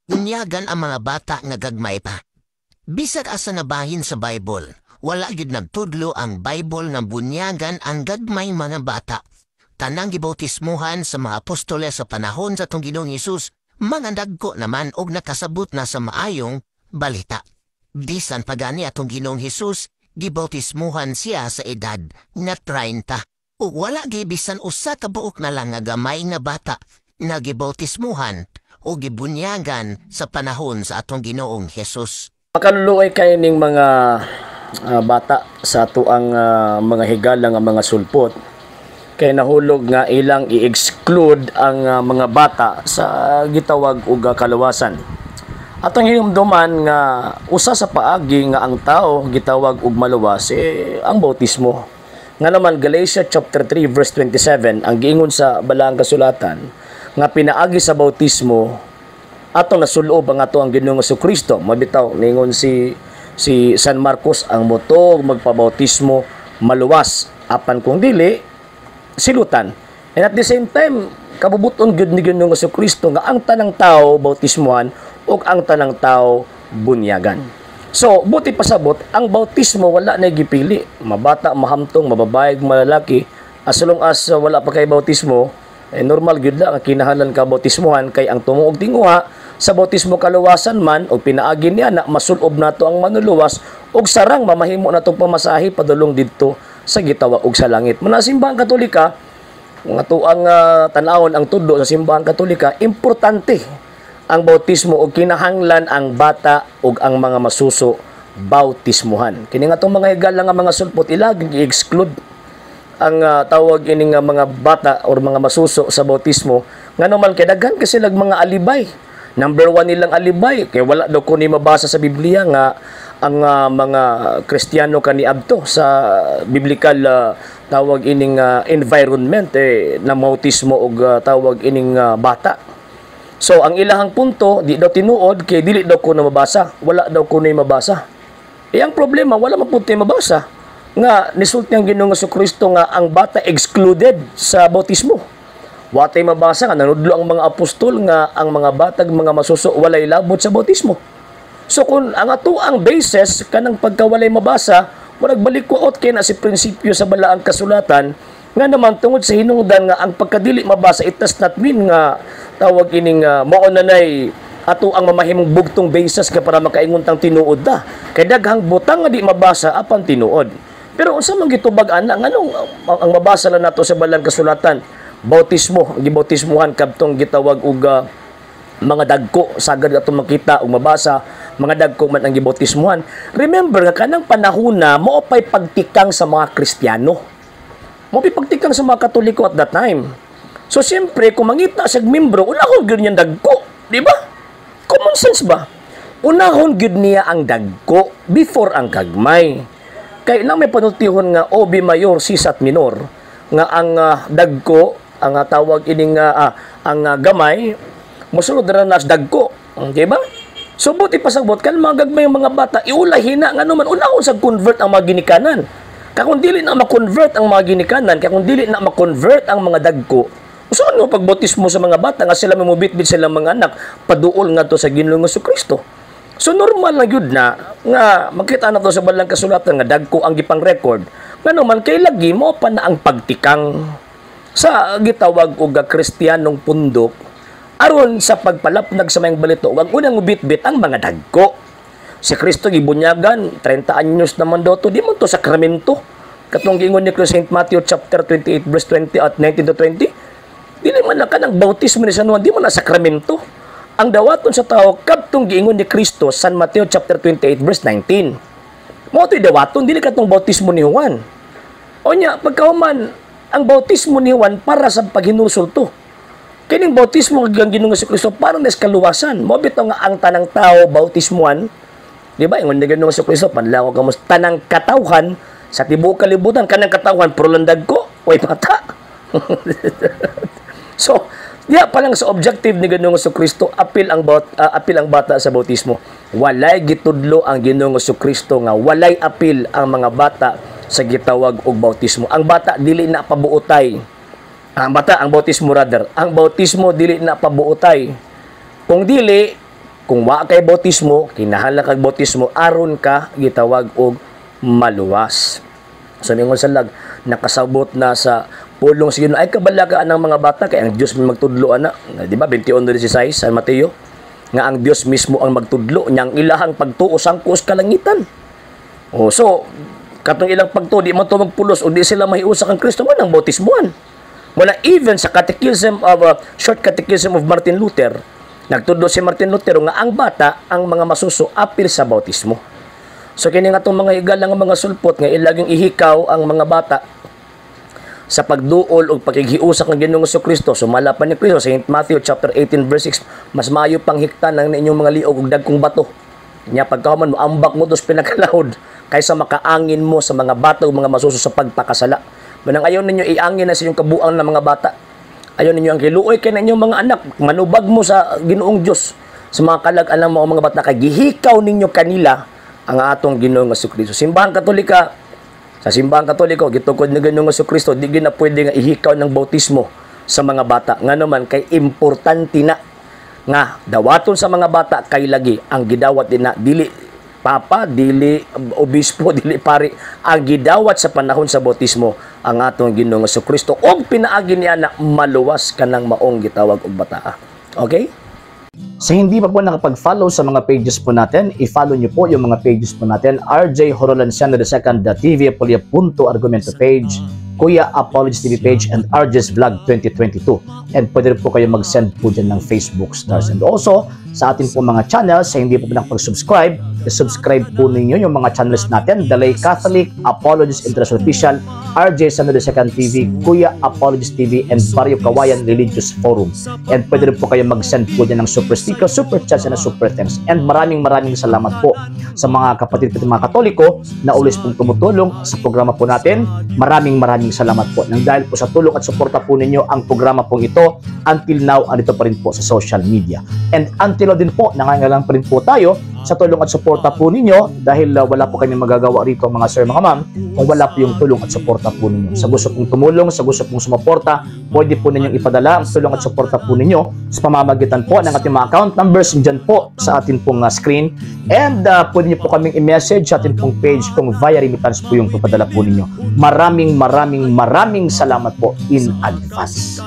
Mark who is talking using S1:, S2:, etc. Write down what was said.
S1: Bunyagan ang mga bata nga gagmay pa. Bisag asa na bahin sa Bible, wala gyud nagtudlo ang Bible nga bunyagan ang gagmay mga bata. Tanang gibautismuhan sa mga apostoles sa panahon sa atong Ginoong Hesus, mga dagko naman og nakasabot na sa maayong balita. Bisan pa gani atong Ginoong Hesus, gibautismuhan siya sa edad nga 30. Ug wala gyud bisan usa ka buok na lang nga gamay nga bata na gibautismuhan o gibunyagan sa panahon sa atong Ginoong Hesus.
S2: Makaluluoy kay ning mga bata sa atuang mga higala nga mga sulpot kay nahulog nga ilang i-exclude ang mga bata sa gitawag og kaluwasan. Atong hinumduman nga usa sa paagi nga ang tao gitawag og maluwas eh, ang bautismo. Nga naman Galatia chapter 3 verse 27 ang giingon sa balaang kasulatan nga pinaagi sa bautismo atong nasulob ang ato ang Ginoong Kristo. Mabitaw ningon si si San Marcos, ang motuo magpabautismo maluwas, apan kung dili, silutan. And at the same time, kabubuton gyud ni Ginoong Kristo nga ang tanang tao bautismuhan ug ang tanang tao bunyagan. So, buti pasabot, ang bautismo wala na gipili. Mabata, mahamtong, mababae, malalaki, as long as wala pa kay bautismo, eh, normal gyud lang ang kinahanglan ka bautismuhan kay ang tumuog tinguha sa bautismo kaluwasan man og pinaagi niya na masulob nato ang manluluwas ug sarang mamahimo natong pamasahe padulong didto sa gitawag og sa langit. Muna Simbahang Katolika, nga tuang tan-awon ang tudlo sa Simbahang Katolika, importante ang bautismo ug kinahanglan ang bata ug ang mga masuso bautismuhan. Kini nga atong mga higala nga mga sulpot, ilaging i-exclude ang tawag ini nga mga bata or mga masuso sa bautismo, ngano man kay daghan kasi silag mga alibay. Number one nilang alibay, kay wala daw ko ni mabasa sa Biblia nga ang mga Kristiyano kaniadto sa biblical tawag ining environment eh na bautismo og tawag ining bata. So ang ilahang punto, di daw tinuod kay dili daw ko na mabasa, wala daw ko ni mabasa. Eh ang problema, wala man pud mabasa nga nisulti ang Ginoong Kristo nga ang bata excluded sa bautismo. Watay mabasa nga nanudlo ang mga apostol nga ang mga batag mga masuso walay labot sa bautismo. So kung ang ato ang basis kanang pagkawalay mabasa, murag balikwaot kay na si prinsipyo sa balaang kasulatan, nga naman tungod sa hinungdan nga ang pagkadili mabasa, it does not mean nga tawag ining mao na nay ato ang mamahimong bugtong basis ka para makaingon tang tinuod na. Kay daghang butang nga di mabasa apan tinuod. Pero unsa man gitubag ana, nganong ang mabasa lang nato sa balang kasulatan bautismo, gibautismuhan kadtong gitawag og mga dagko, sagad atong makita ug mabasa mga dagko man ang gibautismuhan. Remember nga kanang panahon na mao pay pagtikang sa mga Kristiyano. Mao pay pagtikang sa mga Katoliko at that time. So siyempre kung mangita sa membro, unahon gyud niyang dagko, di ba? Common sense ba? Unahon gyud niya ang dagko before ang gagmay. Kay nang may panultihon nga obi mayor sisat minor nga ang dagko ang tawag ining ang gamay mosunod ra na sa dagko. Okay ba? So buti pasabot kan mga gagmay ang mga bata iulahin na, ngano man unahon sa convert ang mga ginikanan. Kay kung dili na ma-convert ang mga ginikanan, kay kung dili na ma-convert ang mga dagko, usaon mo pagbautismo sa mga bata nga sila mamubitbit silang mga anak paduol ngadto sa Ginoong Kristo? So normal na gyud na nga makita na to sa balang kasulatan nga dagko ang gipang record. Ngano man kay lagi mo pa na ang pagtikang sa gitawag og Kristiyanong pundok aron sa pagpalapnag sa mayang balita ug ang unang bitbit ang mga dagko. Si Kristo gibunyagan 30 anyos naman daw to, di man to sakramento. Katong giingon ni St. Matthew chapter 28 verse 20 at 19 to 20. Dili man na kanang bautismo ni San Juan, di man na sakramento. Ang dawaton sa tao kadtong giingon ni Kristo San Mateo chapter 28 verse 19. Mao to'y dawaton, dili katong bautismo ni Juan. O nya pagkahuman ang bautismo ni Juan para sa paghinulsol to. Kining bautismo ng Ginoong Kristo para na sa kaluwasan. Mao bitaw nga ang tanang tao bautismuhan. Di ba? Ingon ni Ginoong Kristo, panlaw kamo tanang katawhan sa tibuok kalibutan, kanang katawhan pero lang dagko, way bata. So, diya pa lang sa objective ni Ginoong Kristo, apil ang bata sa bautismo. Walay gitudlo ang Ginoong Kristo nga walay apil ang mga bata sa gitawag og bautismo. Ang bata dili na pabuotay. Ang bata, ang bautismo rather. Ang bautismo dili na pabuotay. Kung dili, Kung wa kay bautismo, kinahanglan kag bautismo aron ka gitawag og maluwas. So mingon sa lag nakasabot na sa pulong sa Ginoo, ay kabalagaan ng mga bata kay ang Dios may magtudlo ana. Di ba 21:16 San Mateo nga ang Dios mismo ang magtudlo niyang ilahang pagtuo sangkos kalangitan. Oh, so katong ilang pagtuo di man to magpulos o di sila mahiusa kang Kristo man ang bautismuhan. Wala even sa catechism of short catechism of Martin Luther, nagtudlo si Martin Luther nga ang bata, ang mga masuso apil sa bautismo. So kini nga itong mga higala nga mga sulpot nga ilaging ihikaw ang mga bata sa pagduol o pakighiusa kang Ginoong Kristo, sumala pa ni Kristo sa St. Matthew chapter 18 verse 6, mas maayo pang hiktan ang inyong mga liog ug dagkong bato. Nya pagkahuman mo ambak mo tos pinakalahod kaysa makaangin mo sa mga bata ug mga masuso sa pagpakasala. Manang ayaw ninyo iangin na sa inyong kabuang ng mga bata. Ayaw ninyo ang kiluoy kay inyong mga anak, manubag mo sa Ginoong Dios sa mga kalag-an mo ang mga bata kay gihikaw ninyo kanila ang atong Ginoong Kristo. Simbahan Katolika, sa Simbahan Katoliko, gitukod ni Ginoong Kristo, di gyud na pwede nga ihikaw ng bautismo sa mga bata. Nga naman kay importante na nga dawaton sa mga bata kay lagi ang gidawat din na dili papa, dili obispo, dili pari, ang gidawat sa panahon sa bautismo ang atong Ginoong Kristo og pinaagi niya na maluwas kanang maong gitawag og bataa. Okay?
S3: Sa hindi pa po nakapag-follow sa mga pages po natin, i-follow nyo po yung mga pages po natin. RJ Horolanciano II, TV Apolia Punto Argumento page, Kuya Apologies TV page, and RJ's Vlog 2022. And pwede rin po kayo mag-send po dyan ng Facebook stars. And also, sa atin po mga channels, sa hindi po nakapag-subscribe, i-subscribe po ninyo yung mga channels natin. The Lay Catholic, Apologies International Official, RJ Sano II TV, Kuya Apologies TV, and Barrio Kawayan Religious Forum. And pwede rin po kayo mag-send po dyan ng super sticker, super chats, and super thanks. And maraming maraming salamat po sa mga kapatid po mga Katoliko na always pong tumutulong sa programa po natin. Maraming maraming salamat po. Nang dahil po sa tulong at suporta po ninyo ang programa pong ito, until now, andito pa rin po sa social media. And until now din po, nangangailangan pa rin po tayo sa tulong at suporta po ninyo dahil wala po kami magagawa rito, mga sir, mga ma'am, kung wala po yung tulong at suporta po ninyo. Sa gusto pong tumulong, sa gusto pong sumuporta, pwede po ninyong ipadala ang tulong at suporta po ninyo sa pamamagitan po ng ating mga account numbers dyan po sa ating pong screen. And pwede niyo po kaming i-message sa ating pong page kung via remittance po yung papadala po ninyo. Maraming maraming maraming salamat po in advance.